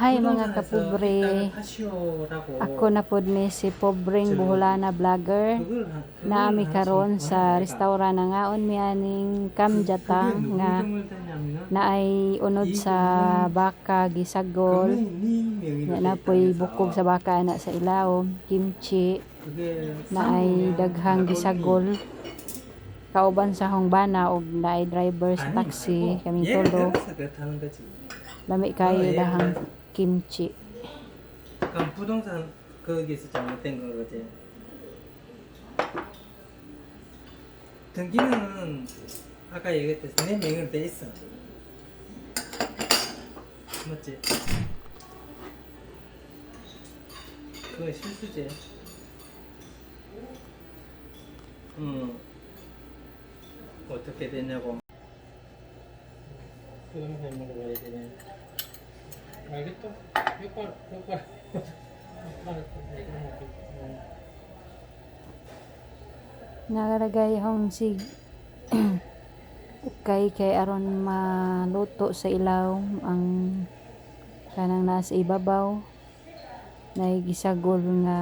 Hi mga 부동산에서 kapobre. 이 땅을 Ako 파시오라고 na pod ni si Pobreng 저기 Boholana Vlogger. 그걸 Naami 할 수 karon 있구나 sa 내가. restaurant na ngaon mi aning 그 그게 kamjatang 누구 nga 이름을 대냐면은 naay unod 이 sa 건물은 baka gisagol. 분명히 네 Nya 명의로 na 돼 poy bukog sa 있다면서 baka ana sa ilawom, kimchi 그게 naay 3호면 daghang 나올리 gisagol. Kauban sa akong bana og naay driver sa 아니 taxi 말고 kaming 예를 tulo. 들어서 그렇다는 거지. Lami kaayo 예를 ilahang 들어서 kimchi. 그럼 부동산 거기서 잘못된 건 거지. 등기는 아까 얘기했듯이 내 명의로 돼 있어. 맞지? 그건 실수지. 응. 어떻게 되냐고. 부동산에 물어봐야 되네. 알겠다. 효과, 효과. 알았어. 얘기는 할게. 응. Nagalagay akong sig ukay kay aron maluto sa ilawom ang kanang naa sa ibabaw, naay gisagol nga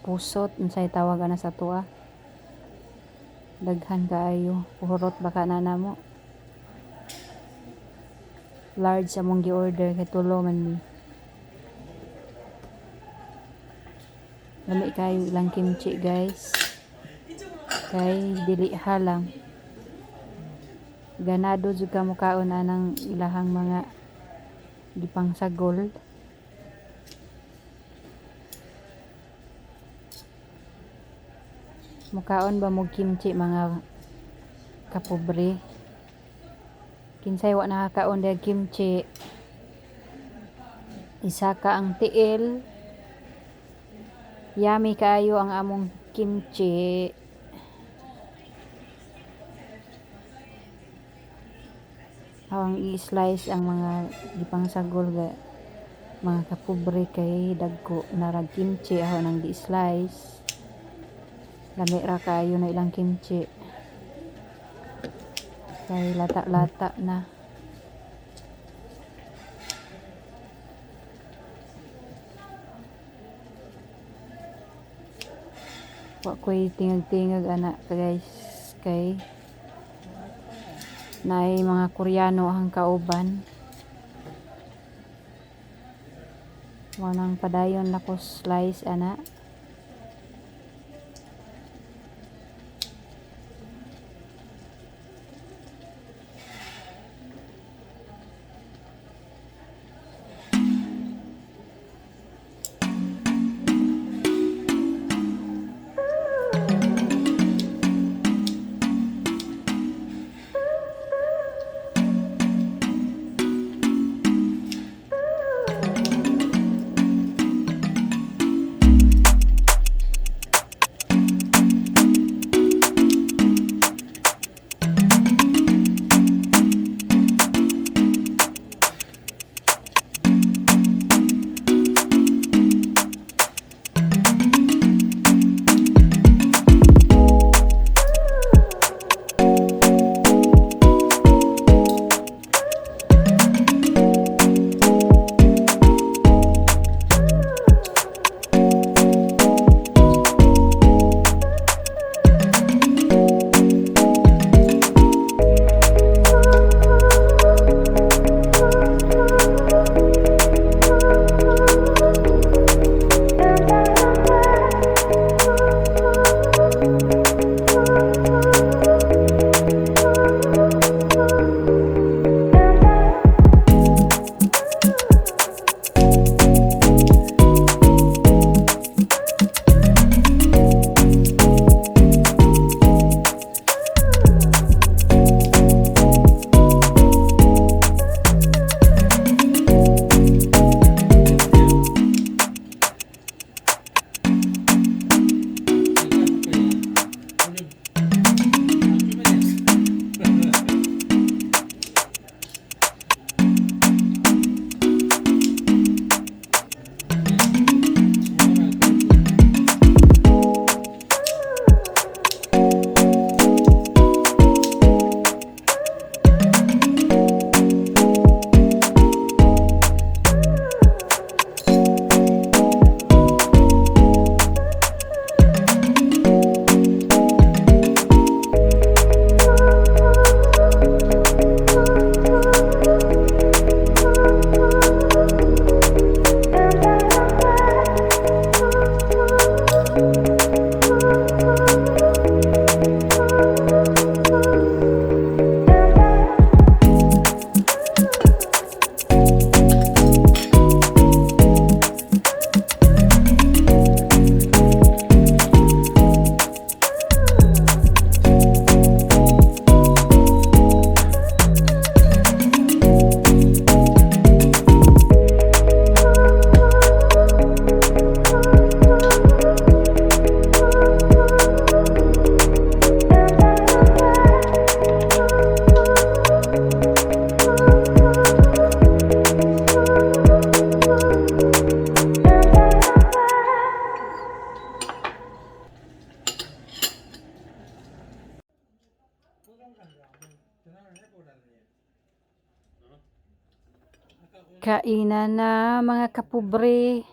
pusot, unsay tawag ana sa atoa, daghan kaayo, uhurot baka na namo. Large among gi-order kay tulo man mi. Lami kaayo ilang kimchi, guys, kay dili halang. Ganado jud ka mokaon anang ilahang mga gipangsagol. Mukaon ba mo kimchi, mga kapobre? Kinsay wa nakakaon diha kimchi? Isaka ang tiil. Yummy kaayo ang among kimchi. Awang i-slice ang mga gipangsagol ga mga kapobre kay dagko narag kimchi ako nang gi-slice. Lami ra kaayo na ilang kimchi. Kay lata-lata na. Wa ko'y tingag-tingag ana guys kay naay mga Koreano ang kauban. Mao nang padayon nako slice ana. Kainan na, mga kapobre.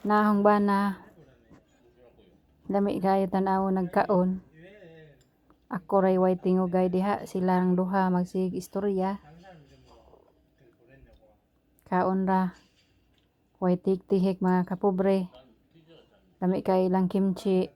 Nahong bana. Lami kayo tan-aw nagkaon. Ako ray way tingugay diha, sila ang duha magsig istorya. Kaon ra. Way tihik mga kapobre. Lami kay ilang kimchi.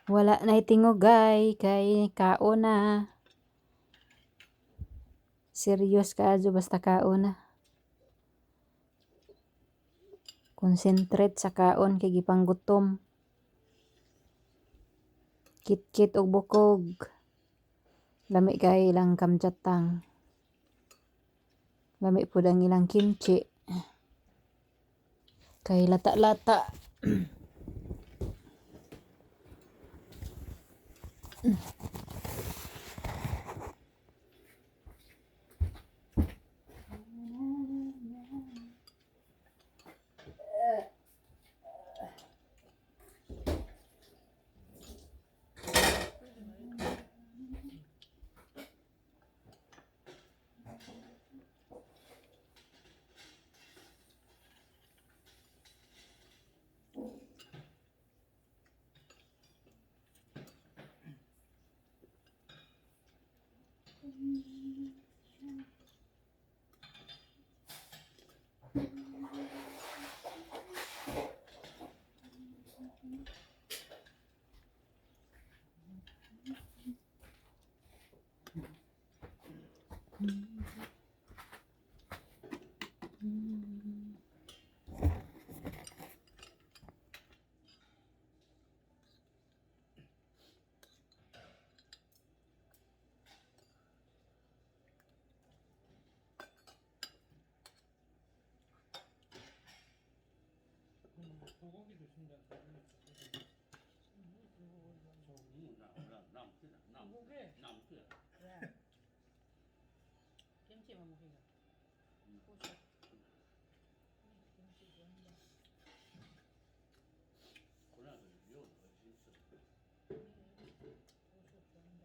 Wala na tingugay kay kaon na. Serious kaayo basta kaon na. Concentrate sa kaon kay gipanggutom. Kitkit og bukog. Lami kay ilang kamjatang. Lami pud ang ilang kimchi. Kay lata-lata. 소고기도 진짜. 고기. 왜? 김치만 먹이가. 고수. 김치 좋아한다. 고수 좋아한다.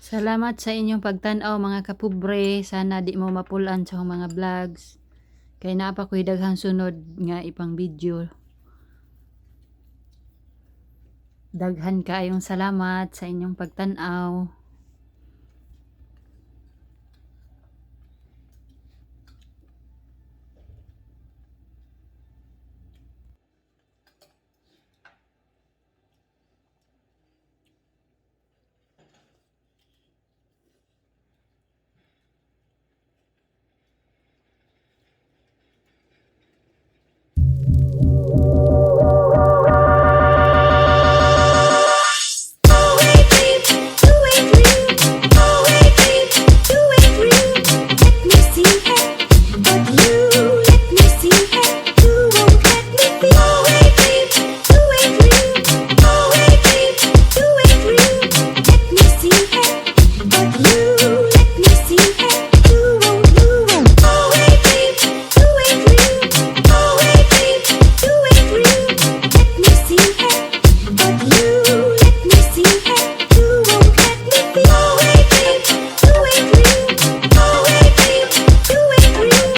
Salamat sa inyong pagtan-aw, mga kapobre. Sana di mo mapulan sa akong mga vlogs. Kay naa pa ko'y daghang sunod nga ipang video. Daghan kaayong salamat sa inyong pagtan-aw. 2, 8, 3, 2, 8, 3, 2, 8, 3. Let me see her, but you let me see her. You won't let me be. 2, 8, 3, 2, 8, 3, 2, 8, 3, 2, 8, 3. Let me see her, but you